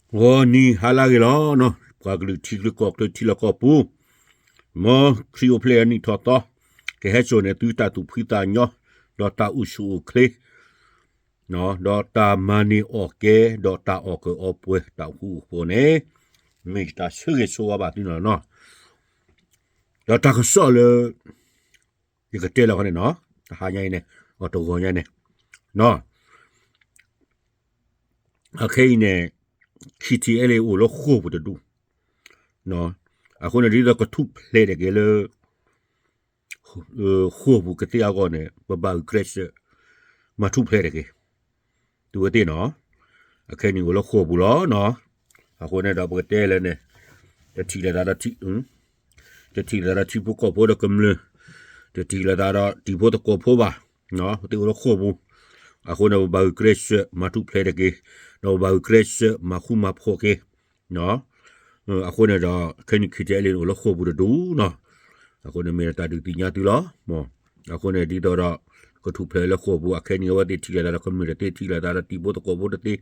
ဂီၤနံၤဟါလၢအဂ့ၤလီၤ, ပှၤကလုာ်ထံချၢကီၢ်ချၢထံလီၢ်ကီၢ်ပူၤ, မ်ခရံာ်အိၣ်ဖျဲၣ်အနံၣ်ထီၣ်သီ, ကဟဲစိာ်န့ၢ်သုတၢ်သူၣ်ဖှံသးညီ, ဒီးတၢ်အိၣ်ဆူၣ်အိၣ်ချ့, ဒီးတၢ်မၤန့ၢ်အီၣ်ကဲ, ဒီးတၢ်အီၣ်ကၢအီပှဲၤ တၢ်အိၣ်ဃူအိၣ်ဖိးန့ၣ်, မ့ၢ်တၢ်ဆၢဂ့ၤဆၢဝါဘၣ်သုန့ၣ်လီၤနီၤ. ဒီးတၢ်ကစီၣ်လၢ ယကတဲလၢခီန့ၣ်နီၤ, တဟါညါအံၤန့ၣ်, အတဂီၤညါန့ၣ်, အခဲအံၤန့ၣ်, KTLA အိၣ်လၢဃိာ်ပူၤတဒူၣ်, အဃိန့ၣ်ဒ်သိးကထူၣ်ဖျဲးတက့ၢ်လၢ ဃိာ်ပူၤကသ့အဂီၢ်န့ၣ် ပဘၣ်ဂုာ်ကျဲးစၢး မၤထူၣ်ဖျဲးတက့ၢ်, သုဝဲသ့ၣ်နီၤ, အခဲအံၤအိၣ်လၢဃိာ်ပူၤလီၤနီၤ. အဃိန့ၣ်ဒီးပကတဲလဲၣ်န့ၣ်, တထံၣ်လိာ်သးဒီး တထံၣ်လိာ်သးဒီးထံဖိကီၢ်ဖိဒီးကမျၢၢ်, တထံၣ်လိာ်သးဒီးတံၤဖိသကိးဖိဘၣ်, သ့ၣ်အိၣ်လၢဃိာ်ပူၤ, အဃိန့ၣ် ပဘၣ်ဂုာ်ကျဲးစၢးမၤထူၣ်ဖျဲးတက့ၢ်, ဒီးပဘၣ်ဂုာ်ကျဲးစၢးမၤဃူမၤဖိးက့ၤ အဃိန့ၣ်ဒီး ခဲအံၤ KTLA န့ၣ်အိၣ်လၢဃိာ်ပူၤတဒူၣ်နီၤ, အဃိန့ၣ်မ့ၢ်ဒီးတၢ်ဒုးသ့ၣ်ညါသုလီၤ. အဃိန့ၣ်ဒ်သိးဒီး ကထူၣ်ဖျဲးလၢဃိာ်ပူၤ အခဲအံၤအဝဲသ့ၣ်ထံၣ်လိာ်သးဒီးကမျၢၢ်တသ့ ထံၣ်လိာ်သးဒီးတံၤဖိသကိးဖိတသ့, ဒီး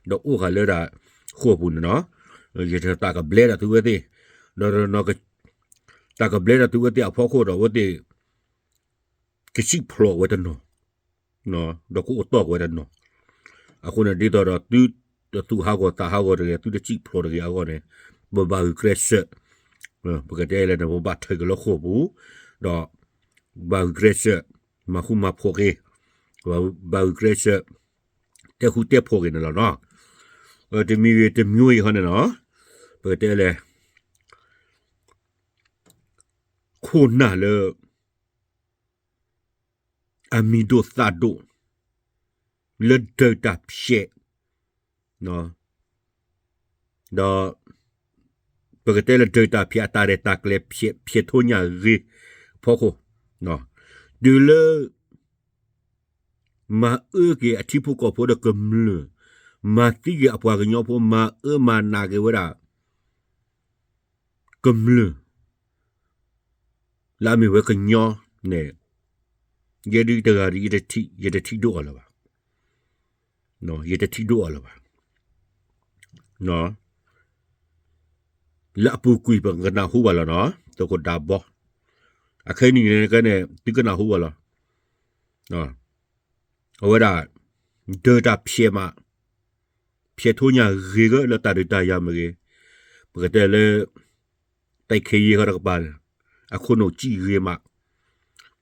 အိၣ်ဃာ်လၢဒၣ်ဃိာ်ပူၤန့ၣ်နီၤ, ယတၢ်ကဘျဲဒၣ်သုဝဲသ့ၣ်, ဒီး တၢ်ကဘျဲဒၣ်သုဝဲသ့ၣ်အဖီခိၣ်ဒီးအဝဲသ့ၣ် ကစံၣ်ဖျိးဝဲတနီၤ, ဒီးကအိၣ်တီၢ်က့ၤဝဲတနီၤ, အဃိန့ၣ်ဒ်သိးဒီးသု တသူၣ်ဟးဂီၤသးဟးဂီၤတဂ့ၤ သုတစံၣ်ဖျိးတဂ့ၤအဂီၢ်န့ၣ်, ပဘၣ်ဂုာ်ကျဲးစၢး, ပကတဲလဲၣ်န့ၣ် ပဘၣ်ထၢၣ်က့ၤလၢဃိာ်ပူၤ, ဒီး ဘၣ်ဂုာ်ကျဲးစၢး မၤဃူမၤဖိးက့ၤ, ဘၣ်ဂုာ်ကျဲးစၢး တဲဃူတဲဖိးက့ၤန့ၣ်လီၤနီၤ. တမံၤဂ့ၤတမံၤဂ့ၤခီန့ၣ်နီၤ, ပကတဲလဲၣ် ခိၣ်နၢ်လၢ အမံၤဒိၣ်သးဒိၣ် လၢဒၢးတၢ်ဖျဲး, ဒီး ပကတဲလၢဒၢးတၢ်ဖျဲးအတၢ်ရဲၣ်တၢ်ကျဲၤ ဖျဲးထိညၣ်ဂ့ၤအဖီခိၣ်, တုၤလၢ မၤအၢက့ၤအထံဖိကီၢ်ဖိဒီးကမျၢၢ်, မၤသံက့ၤအပှၤကညီဖိ မၤအၢမၤနးက့ၤဝဲဒၣ် ကမျၢၢ် လၢအမ့ၢ်ဝဲကညီန့ၣ်, ယဲဒုးတဂၤဒီး ယတထံၣ်ဒိၣ်အီၤလၢၤဘၣ်, ယတထံၣ်ဒိၣ်အီၤလၢၤဘၣ်. လၢအပူၤကွံာ်ပကနၢ်ဟူဘၣ်လီၤနီၤ, သကိးဒၢဘီ, အခဲအံၤန့ၣ် သုကနၢ်ဟူဘၣ်လီၤ. အဝဲဒၣ် ဒၢးတၢ်ဖျဲးမး, ဖျဲးထိညၣ်ဂ့ၤဂၢၢ်လၢတၢ်ဒုးတၢ်ယၤမ့ၢ်ဂ့ၤ, ပကတဲလၢ တၢ်ခဲယ့ခီတကပၤန့ၣ် အခိၣ်နူာ်စံၣ်ဂ့ၤမး,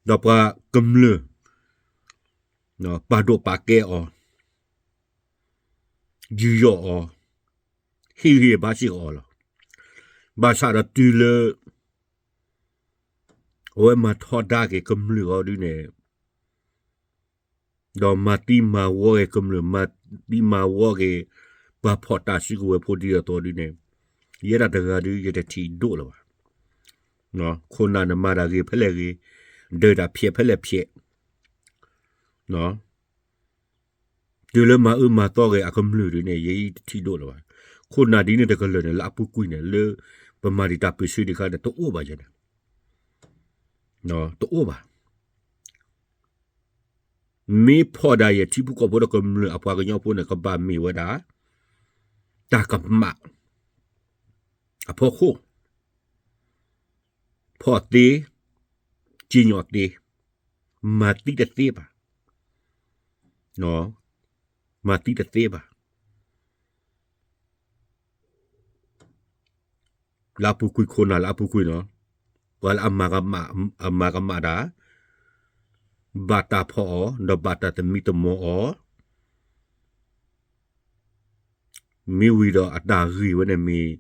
ဒီးပှၤကမျၢၢ် ပာ်ဒိၣ်ပာ်ကဲအီၤ, ယူးယီၣ်အီၤ, ဟ့ၣ်ဂံၢ်ဘါစ့ၢ်ကီးအီၤလီၤ. ဘၣ်ဆၣ်ဒီးတုၤလၢ အဝဲမၤထီဒါက့ၤကမျၢၢ်အီၤဒ်န့ၣ်, ဒီးမၤသံမၤဝီက့ၤကမျၢၢ်, မၤသံမၤဝီက့ၤ ပှၤဖီၣ်တၢ်စုကဝဲၤဖိဒ်သိးသိးဒ်န့ၣ်, ယဲဒၣ်တဂၤဒီး ယတထံၣ်ဒိၣ်လၢၤဘၣ်. ခိၣ်နၢ်န့ၣ်မၤတၢ်ဂ့ၤဖဲလဲၣ်ဂ့ၤ, ဒၢးတၢ်ဖျဲးဖဲလဲၣ်ဖျဲး, တုၤလၢမၤအၢမၤသီက့ၤအကမျၢၢ်ဒ်န့ၣ် ယဲအံၤတထံၣ်ဒိၣ်လၢၤဘၣ်. ခိၣ်နၢ်ဒ်န့ၣ်တကလုာ်န့ၣ် လၢအပူၤကွံာ်န့ၣ် လၢပမၤဒံးတၢ်ပၢၢ်ဆၢဒံးအခါန့ၣ် တအိၣ်ဘၣ်ယဲန့ၣ်, တအိၣ်ဘၣ်. မ့ၢ်ဖီၣ်ဒၣ်ယဲ ထံဖိကီၢ်ဖိဒီးကမျၢၢ်အပှၤကညီဖိန့ၣ် ကဘၣ်မ့ၢ်ဝဲဒၣ် တၢ်ကမၣ် အဖီခိၣ်, ဖီၣ်သ့, စံၣ်ညီၣ်သ့, မၤသံတသ့ဘၣ်, မၤသံတသ့ဘၣ်. လၢအပူၤကွံာ်ခိၣ်နၢ်လၢအပူၤကွံာ်နီၤ, ပှၤလၢအမၤကမၣ်, အမၤကမၣ်တၢ်, ဘၣ်တၢ်ဖီၣ်အီၤ ဒီးဘၣ်တၢ်သမံသမိးအီၤ, မ့ၢ်ဝံၤဒီးအတၢ်ဂ့ၢ်ဝဲန့ၣ်မ့ၢ်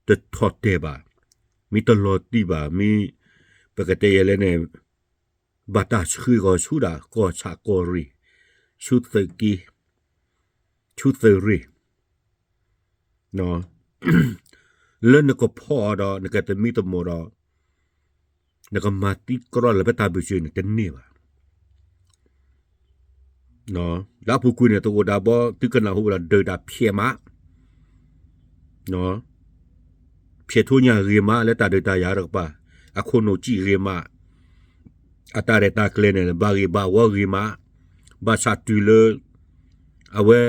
တထီၣ်တဲာ်ဘၣ်, မ့ၢ်တလီၤတံၢ်ဘၣ်, မ့ၢ်ပကတဲယဲလဲၣ်န့ၣ် ဘၣ်တၢ်ဆှၢဂီၤဆူဒၣ်ကီၢ်ဆၣ်ကီၢ်ရ့ၣ်, ဆူသုးက့, ဆူသုးရ့ၣ်, လၢနကဖီၣ်အီၤဒီး နကသမံသမိးဒီး နကမၤသံကြီလၢၤဖဲတၢ်ဘၢၣ်စၢၤန့ၣ် တန့ၢ်ဘၣ်. လၢအပူၤကွံာ်န့ၣ် သကိးဒၢဘီ သုကနၢ်ဟူဝဲဒၣ်ဒၢးတၢ်ဖျဲးမး, ဖျဲးထိညၣ်ဂ့ၤမး လၢတၢ်ဒုးတၢ်ယၤတကပၤ, အခိၣ်နူာ်စံၣ်ဂ့ၤမး, အတၢ်ရဲၣ်တၢ်ကျဲၤန့ၣ် ဘၣ်ဂ့ၢ်ဘၣ်ဝီဂ့ၤမး, ဘၣ်ဆၣ်တုၤလၢ အဝဲ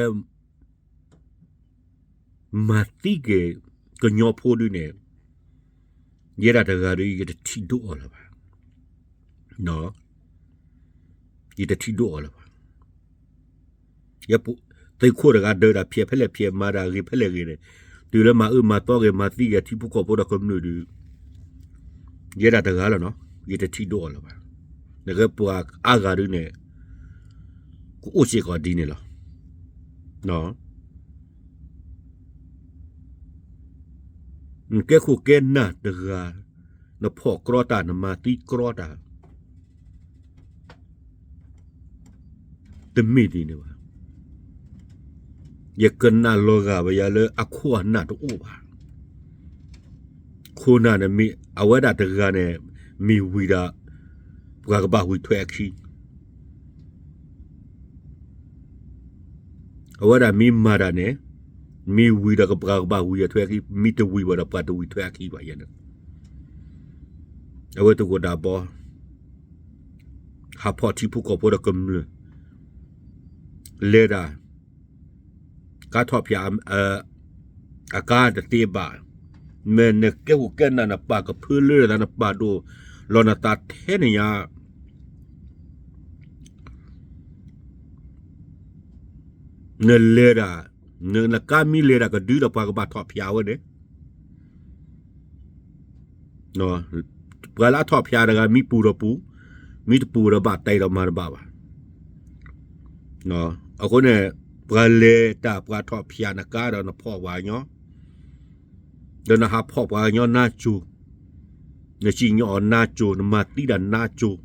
မၤသံက့ၤကညီဖိဒုန့ၣ်, ယဲဒၣ်တဂၤဒီး ယတထံၣ်ဒိၣ်အီၤလၢၤဘၣ်. ယတထံၣ်ဒိၣ်အီၤလၢၤဘၣ်. သုးခိၣ်တဂၤဒၢးတၢ်ဖျဲးဖဲလဲၣ်ဖျဲး မၤတၢ်ဂ့ၤဖဲလဲၣ်ဂ့ၤန့ၣ်, တုၤလၢမၤအၢမၤသီက့ၤ မၤသံက့ၤထံဖိကီၢ်ဖိဒီးကမျၢၢ်ဒုး, ယဲဒၣ်တဂၤလီၤနီၤ, ယတထံၣ်ဒိၣ်အီၤလၢၤဘၣ်. နကဲပှၤအါဂၤဒုးန့ၣ် ကအိၣ်စ့ၢ်ကီးဒ်န့ၣ်လီၤ. နကဲခိၣ်ကဲနၢ်တဂၤ, နဖီၣ်ကြီတၢ် နမၤသံကြီတၢ် တမ့ၢ်ဒ်န့ၣ်ဘၣ်. ယကနၣ်လီၤဂာ်ဝဲယၤလၢအခိၣ်အနၢ်တအိၣ်ဘၣ်. ခိၣ်နၢ်န့ၣ်မ့ၢ် အဝဲဒၣ်တဂၤန့ၣ် မ့ၢ်ဝံၤဒီး ပှၤကဘၣ်ဝံၤထွဲအခံ အဝဲဒၣ်မ့ၢ်မၤတၢ်န့ၣ်, မ့ၢ်ဝံၤဒီးပှၤကဘၣ်ဝံၤထွဲအခံ, မ့ၢ်တဝံၤဘၣ်ဒီးပှၤတဝံၤထွဲအခံဘၣ်ယဲန့ၣ်. အဝဲသကိးတၢ်ဘီ, ဟးဖီၣ်ထံဖိကီၢ်ဖိဒီးကမျၢၢ်, လဲၤတၢ် ကါထီၣ်ဖၠး အကါတသ့ဘၣ်, မ့ၢ်နကဲခိၣ်ကဲနၢ်နပာ်ကဖၢလၢနသးနပာ်ဒိၣ်လီၤနသးထဲန့ၣ်ညါ နလဲၤတၢ်, နကါမ့ၢ်လဲၤတၢ်ကဒုဒီးပှၤကဘၣ်ထီၣ်ဖၠးဝဲန့ၣ်, ပှၤလၢအထီၣ်ဖၠးတဂၤမ့ၢ်ပူၤဒီးပူၤ, မ့ၢ်တပူၤဒီးဘၣ်တဲဒီးမၤတဘၣ်ဘၣ်. အဃိန့ၣ် ပှၤလဲၤတၢ်ပှၤထီၣ်ဖၠးနကါဒီးနဖီၣ်ပှၤကညီ ဒီးနဟးဖီၣ်ပှၤကညီနါစိၤ, နစံၣ်ညီၣ်အီၤနါစိၤ, နမၤသံဒၣ်နါစိၤ,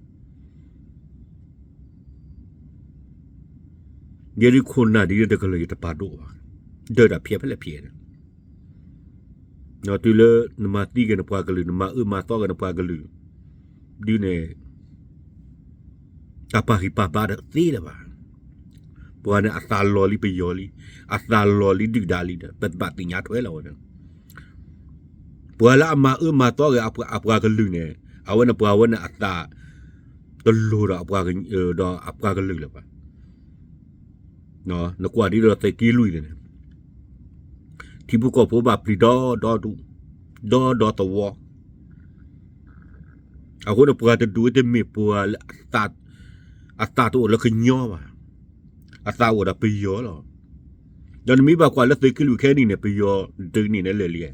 ယဲဒ်ခိၣ်နၢ်ဒ်န့ၣ်တကလုာ်ယတပာ်ဒိၣ်ဘၣ်, ဒၢးတၢ်ဖျဲးဖဲလဲၣ်ဖျဲးန့ၣ်, တုၤလၢနမၤသံက့ၤနပှၤကလုာ်, နမၤအၢမၤသီက့ၤနပှၤကလုာ်, ဒ်န့ၣ် တၢ်ပာ်ဂံၢ်ပာ်ဘါတသ့လၢၤဘၣ်. ပှၤန့ၣ်အသးလီၤလံပယီၤလံ, အသးလီၤလံဒုၣ်ဒါလံဒီး ပဘၣ်သ့ၣ်ညါထွဲလီၤဝဲန့ၣ်. ပှၤလၢအမၤအၢမၤသီက့ၤအပှၤကလုာ်န့ၣ်, အဝဲန့ၣ်ပှၤဝဲန့ၣ်အသးတလီၤဒီးအပှၤကလုာ်လၢၤဘၣ်. နကွၢ်ဒ်ဒီးသုးက့လွံၢ်န့ၣ်, ထံဖိကီၢ်ဖိဘၣ်ပျံၤဒီဒီဒူၣ်, ဒီဒီသဝီ, အဃိန့ၣ်ပှၤတဒူၣ်တမ့ၢ်ပှၤလၢ အသးတအိၣ်လၢကညီဘၣ်, အသးအိၣ်ဒီးပယီၤလီၤ. ဒီးနမ့ၢ်ဘၣ်ကွၢ်လၢသုးက့လွံၢ်ခဲနံၣ်န့ၣ် ပယီၤဒုးန့ၢ်နလဲၣ်လံ,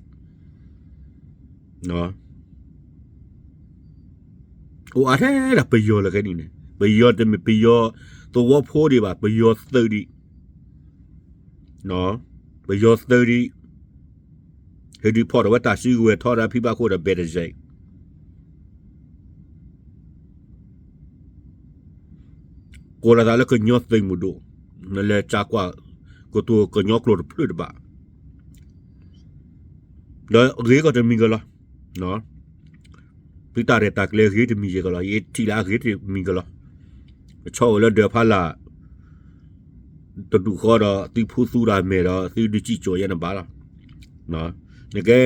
အိၣ်အါထဲဒၣ်ပယီၤလၢခဲနံၣ်န့ၣ်, ပယီၤတမ့ၢ်ပယီၤသဝီဖိဒံးဘၣ်, ပယီၤသုးဒံး, ပယီၤသုးဒံး, ဟဲဒုးဖီၣ်ထီၣ်ဝဲတၢ်စုကဝဲၤထီဒါဖံဘၣ်ခိၣ်ဒီး ဘဲၣ်တစဲး ကိးလီၤသးလၢကညီသုးမုၢ်ဒိၣ်, နလဲၤကကွၢ်ကတိၤကညီကျိာ်တဖျၢၣ်တဘၣ်, ဒီးဂ့ၤကီးတမံၤကလီၤ. သုတၢ်ရဲၣ်တၢ်ကျဲၤဂ့ၤတမံၤယဲၢ်ကလီၤ, ယထံၣ်လၢအဂ့ၤတမံၤကလီၤ. ကဆီအိၣ်လၢဒၢးဖးလာ် တဒူၣ်ဃီဒီး သုဖူသူတၢ်မဲာ်ဒီး သုဒုးစံၣ်စိၤယဲန့ၣ်ဘၣ်လီၤ. နကဲ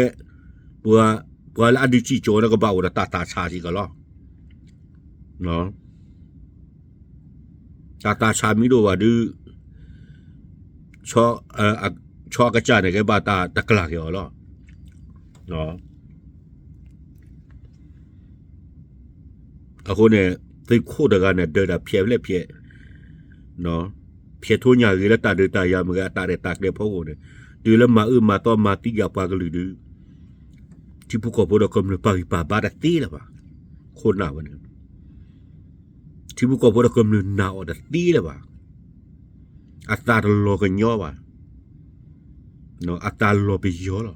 ပှၤလၢအဒုးစံၣ်စိၤန့ၣ် ကဘၣ်အိၣ်ဒီးတၢ်သးဆးစ့ၢ်ကီးလီၤ. တၢ်သးဆးမ့ၢ်တအိၣ်ဘၣ်ဒီး ဆီအကစၢ်န့ၣ် ကဲဘၣ်တၢ်တကျၢၤက့ၤအီၤလီၤ. အဃိန့ၣ် သုးခိၣ်တဂၤန့ၣ် ဒၢးတၢ်ဖျဲးဖဲလဲၣ်ဖျဲး, ဖျဲးထိညၣ်ဂ့ၤလၢတၢ်ဒုးတၢ်ယၤမ့ၢ်ဂ့ၤ အတၢ်ရဲၣ်တၢ်ကျဲၤဖီခိၣ်န့ၣ်, တုၤလၢမၤအၢမၤသီမၤသံက့ၤအပှၤကလုာ်ဒီး ထံဖိကီၢ်ဖိဒီးကမျၢၢ်ပာ်ဂံၢ်ပာ်ဘါတသ့လၢၤဘၣ်. ခိၣ်နၢ်ဝဲန့ၣ် ထံဖိကီၢ်ဖိဒီးကမျၢၢ်နာ်အီၤတသ့လၢၤဘၣ်. အသးတလီၤကညီဘၣ်, အသးလီၤပယီၤလီၤ.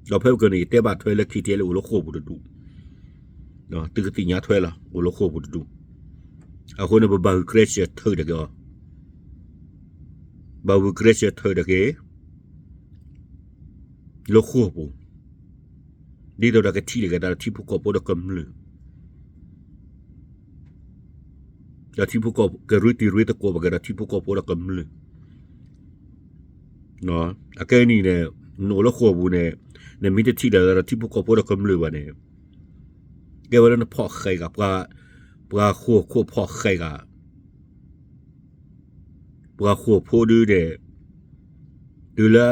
ဒီးဖဲပကန့ၣ် ယတဲဘၣ်ထွဲလၢ ခံထံၣ်လၢအိၣ်လၢဃိာ်ပူၤတဒူၣ်, သုကသ့ၣ်ညါထွဲလီၤ အိၣ်လၢဃိာ်ပူၤတဒူၣ်. အဃိန့ၣ် ပဘၣ်ဂုာ်ကျဲးစၢးထုးတက့ၢ်အီၤ, ဘၣ်ဂုာ်ကျဲးစၢးထုးတက့ၢ် လၢဃိာ်ပူၤ, ဒ်သိးဒီးကထံၣ်လိာ်က့ၤသးဒီးထံဖိကီၢ်ဖိဒီးကမျၢၢ်, ဒီးထံဖိကီၢ်ဖိကရ့တံၤရ့သကိးဘၣ်က့ၤဒီးထံဖိကီၢ်ဖိဒီးကမျၢၢ်. အခဲအံၤန့ၣ် နအိၣ်လၢဃိာ်ပူၤန့ၣ် နမ့ၢ်တထံၣ်လိာ်သးဒီးထံဖိကီၢ်ဖိဒီးကမျၢၢ်ဘၣ်န့ၣ်, ကဲဝဲလၢနဖီၣ်ဃဲးဂၤ, ပှၤဃိာ်ခိၣ်ဖီၣ်ဃဲးဂၤ ပှၤဃိာ်ဖိဒုန့ၣ် တုၤလၢ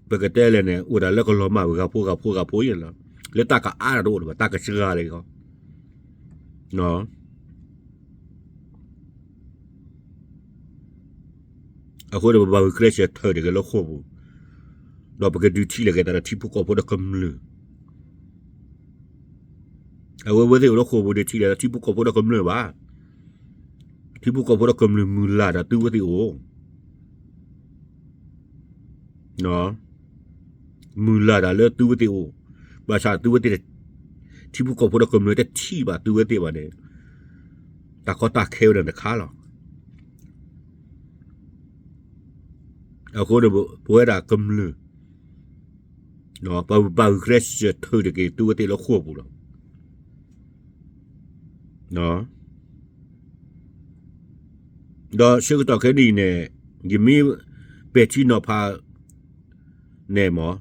ပကတဲလဲၣ်န့ၣ် အိၣ်ဒၣ်လၢကလီၤမၢ်ဝဲဂၤဖိဂၤဖိဂၤဖိအံၤလီၤ. လၢတၢ်ကအါတအိၣ်ဘၣ် တၢ်ကစှၤလၢကီး အဃိန့ၣ် ပဘၣ်ဂုာ်ကျဲးစၢးထုးတက့ၢ်လၢဃိာ်ပူၤ, ဒီးပကဒုးထံၣ်လိာ်က့ၤသးဒီးထံဖိကီၢ်ဖိဒီးကမျၢၢ်, အဝဲဝဲသ့ၣ်အိၣ်လၢဃိာ်ပူၤဒုးထံၣ်လိာ်သးထံဖိကီၢ်ဖိဒီးကမျၢၢ်ဘၣ်, ထံဖိကီၢ်ဖိဒီးကမျၢၢ်မုၢ်လၢ်ဒီးသုဝဲသ့ၣ်အိၣ် မုၢ်လၢ်တၢ်လၢသုဝဲသ့ၣ်အိၣ်, ဘၣ်ဆၣ်သုဝဲသ့ၣ် ထံဖိကီၢ်ဖိဒီးကမျၢၢ်တထံၣ်ဘၣ်သုဝဲသ့ၣ်ဘၣ်န့ၣ်, တၢ်ကီတၢ်ခဲဝဲဒၣ်တခါလီၤ. အဃိန့ၣ် ပဝဲဒၣ်ကမျၢၢ် ပဘၣ်ဂုာ်ကျဲးစၢးထုးတက့ၢ်သုဝဲသ့ၣ်လၢဃိာ်ပူၤလီၤ. ဒီးဆၢကတီၢ်ခဲအံၤန့ၣ် ယမ့ၢ်ပဲာ်ထံနီၤဖးန့ၣ်မ့ၢ်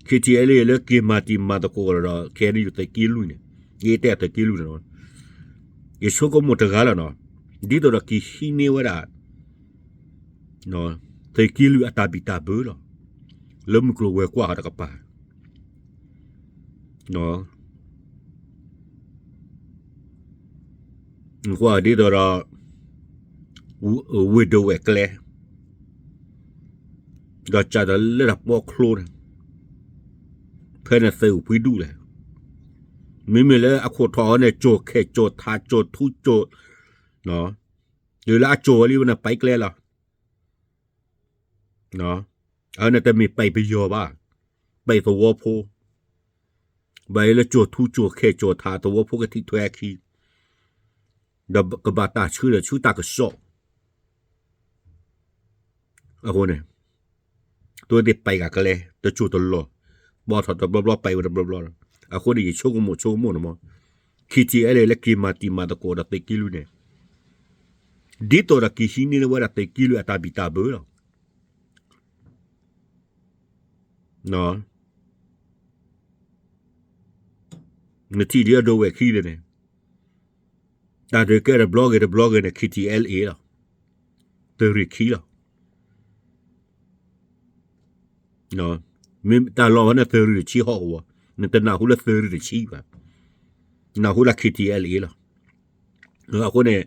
KTLA လၢက့ၤမၤတံၤမၤသကိးဒီး KNU သုးက့လွံၢ်န့ၣ်, ယတဲသုးက့လွံၢ်န့ၣ်, ယဆိကမိၣ်တဂၤလီၤနီၤ, ဒ်သိးဒီးက့ၤဟံးန့ၢ်ဝဲဒၣ် သုးက့လွံၢ်အတၢ်ဘံၣ်တၢ်ဘၢလီၤ. လၢမုၢ်ကျိၤဝဲၤကွာ်တကပၤ ကွၢ်ဒ်သိးဒီး ဝ့ၢ်ဒဝဲၢ်ကျဲ ဒီးကးဒီးလၢတၢ်ပီချိန့ၣ် ဖဲန့ၣ်သုးအိၣ်ပှဲၤဒူၣ်လဲၣ်. မ့မ့ၢ်လၢအခိၣ်ထီၣ်အီၤန့ၣ် ကၠိၣ်ခဲၣ်ကၠိၣ်ထးကၠိၣ်ထူကၠိၣ်, တုၤလၢအကၠိၣ်ဝဲလံဝဲန့ၣ် ပာ်ကျဲလီၤ. အဝဲန့ၣ်တမ့ၢ်ပာ်ပယီၤဘၣ်, ပာ်သဝီဖိ, ဘၣ်အံၤလၢကၠိၣ်ထူကၠိၣ်ခဲၣ်ကၠိၣ်ထးသဝီဖိကထံၣ်ထွဲအခံ, ဒီးကဘၣ်တၢ်ဆှၢဒီးဆှၢတၢ်ကစီၣ် အဃိန့ၣ် သုဝဲသ့ၣ်ပာ်ကကျဲ တကၠိၣ်တလီၢ်, ဘီထီၣ်တဘျီဘျီပာ်ဝဲတဘျီဘျီလီၤ. အဃိန့ၣ် ယဆိကမိၣ်ဆိကမိၣ်န့ၣ်မ့ၢ် KTLA လၢက့ၤမၤတံၤမၤသကိးဒီးသုးက့လွံၢ်န့ၣ် ဒ်သိးဒီးက့ၤဟံးန့ၢ်ဝဲဒၣ်သုးက့လွံၢ်အတၢ်ဘံၣ်တၢ်ဘၢလီၤ. နထံၣ်ဒ်အဒိဝဲၢ်ခံန့ၣ် တၢ်ဒုးကဲတဘျီဂ့ၤတဘျီဂ့ၤန့ၣ် KTLA လီၤ. သုးရ့ၣ်ခံလီၤ. မ့ၢ်တၢ်လီၢ်ဝဲန့ၣ်သုးရ့ၣ်တဆံဟီၣ်ကဝီၤ, နတနၢ်ဟူလၢသုးရ့ၣ်တဆံဘၣ်, နၢ်ဟူလၢ KTLA လီၤ. အဃိန့ၣ်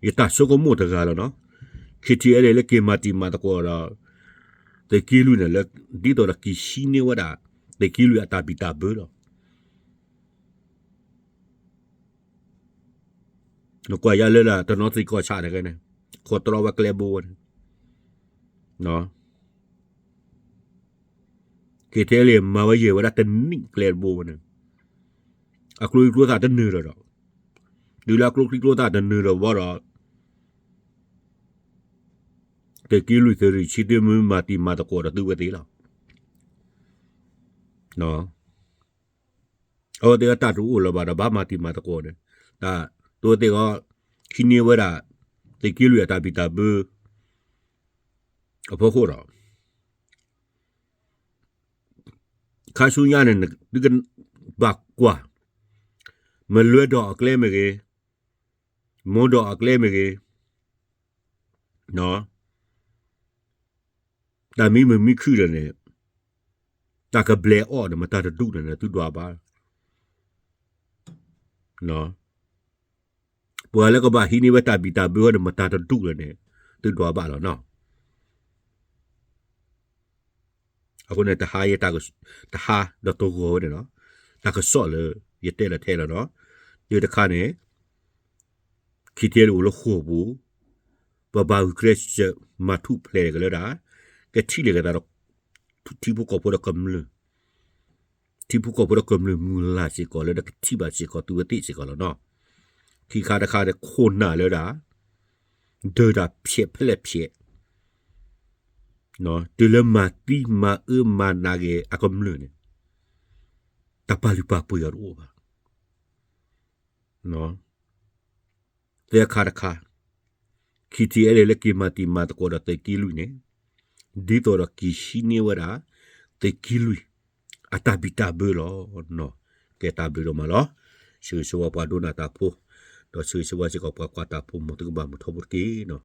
ယတၢ်ဆိကမိၣ်တဂၤလီၤနီၤ, KTLA လၢက့ၤမၤတံၤမၤသကိးဒီး သုးက့လွံၢ်န့ၣ်လၢ ဒ်သိးဒီးက့ၤဟံးန့ၢ်ဝဲဒၣ် သုးက့လွံၢ်အတၢ်ဘံၣ်တၢ်ဘၢလီၤ. နကွၢ်ယါလၢတနီသံၣ်ကီၢ်ဆၣ်န့ၣ်ဂ့ၤန့ၣ် ခိးတြီဝဲကျဲဘိဝဲန့ၣ်, KTLA မၤဝဲယဲၢ်ဝဲဒၣ်တနံၣ်ကျဲတဘိဝဲန့ၣ်, အကျိချံကျိသၣ်တနၢၤဒီး, တုၤလၢအကျိချံကျိသၣ်တနၢၤဒီးဘၣ်ဒီး သုးက့လွံၢ်သုးရ့ၣ်ဆံသုမ့ၢ်မၤတံၤမၤသကိးဒီးသုဝဲသ့ၣ်လီၤ. အဝဲသ့ၣ်အတၢ်တအိၣ်လၢၤဘၣ်ဒီးဘၣ်မၤတံၤမၤသကိးန့ၣ်, တၢ်သုဝဲသ့ၣ်ဂီၢ် ဟံးန့ၢ်ဝဲဒၣ် သုးက့လွံၢ်အတၢ်ဘံၣ်တၢ်ဘၢ အဖီခိၣ်ဒီး ခါဆူညါန့ၣ် သုကဘၣ်ကွၢ် မလွဲဒီးအကျဲမ့ၢ်ဂ့ၤ, မိၢ်ဒီးအကျဲမ့ၢ်ဂ့ၤ, တၢ်မံမုာ်မံခုၣ်ဒီးန့ၣ် တၢ်ကဘျဲးအီၣ်န့ၣ် မတၤတဒူၣ်န့ၣ် သုဒွးဘၣ်. ပှၤလၢကဘၣ်ဟံးန့ၢ်ဝဲတၢ်ဘံၣ်တၢ်ဘၢဝဲန့ၣ် မတၤတဒူၣ်လၢၤန့ၣ် သုဒွးဘၣ်လီၤနီၤ. အဃိန့ၣ် တဟါယတၢ်က တဟါဒီးတဂီၤဝဲန့ၣ်လီၤ. တၢ်ကစီၣ်လၢယတဲလီၤထဲလီၤနီၤ. တုၤတခါန့ၣ် ခံထံၣ်လၢအိၣ်လၢဃိာ်ပူၤ ပဘၣ်ဂုာ်ကျဲးစၢးမၤထူၣ်ဖျဲးက့ၤလၢဒၣ် ကထံၣ်လိာ်က့ၤသးဒီး ထံဖိကီၢ်ဖိဒီးကမျၢၢ် ထံဖိကီၢ်ဖိဒီးကမျၢၢ်မုၢ်လၢ်စ့ၢ်ကီးလၢကထံၣ်ဘၣ်စ့ၢ်ကီးသုဝဲသ့ၣ်စ့ၢ်ကီးလီၤနီၤ. ခံခါတခါန့ၣ် ခိၣ်နၢ်လၢဒၣ် ဒၢတၢ်ဖျဲးဖဲလဲၣ်ဖျဲး တုၤလၢမၤသံမၤအၢမၤနးက့ၤအကမျၢၢ်န့ၣ် တၢ်ပာ်လုၢ်ပာ်ပှ့ၤအီၤတအိၣ်ဘၣ်. သၢခါတခါ ခံထံၣ်လၢက့ၤမၤတံၤမၤသကိးဒီးသုးက့လွံၢ်န့ၣ် ဒ်သိးဒီးက့ၤဟံးန့ၢ်ဝဲဒၣ် သုးက့လွံၢ် အတၢ်ဘံၣ်တၢ်ဘၢလီၤ. ကဲတၢ်ဘျုးဒိၣ်မးလီၤ. ဆၢဂ့ၤဆၢဝါပှၤဒိကနၣ်တၢ်ဖိ ဒီးဆၢဂ့ၤဆၢဝါစ့ၢ်ကီးပှၤကွၢ်တၢ်ဖိ မ်သုကဘၣ်မုာ်ထီဘိတက့ၢ်နီၤ.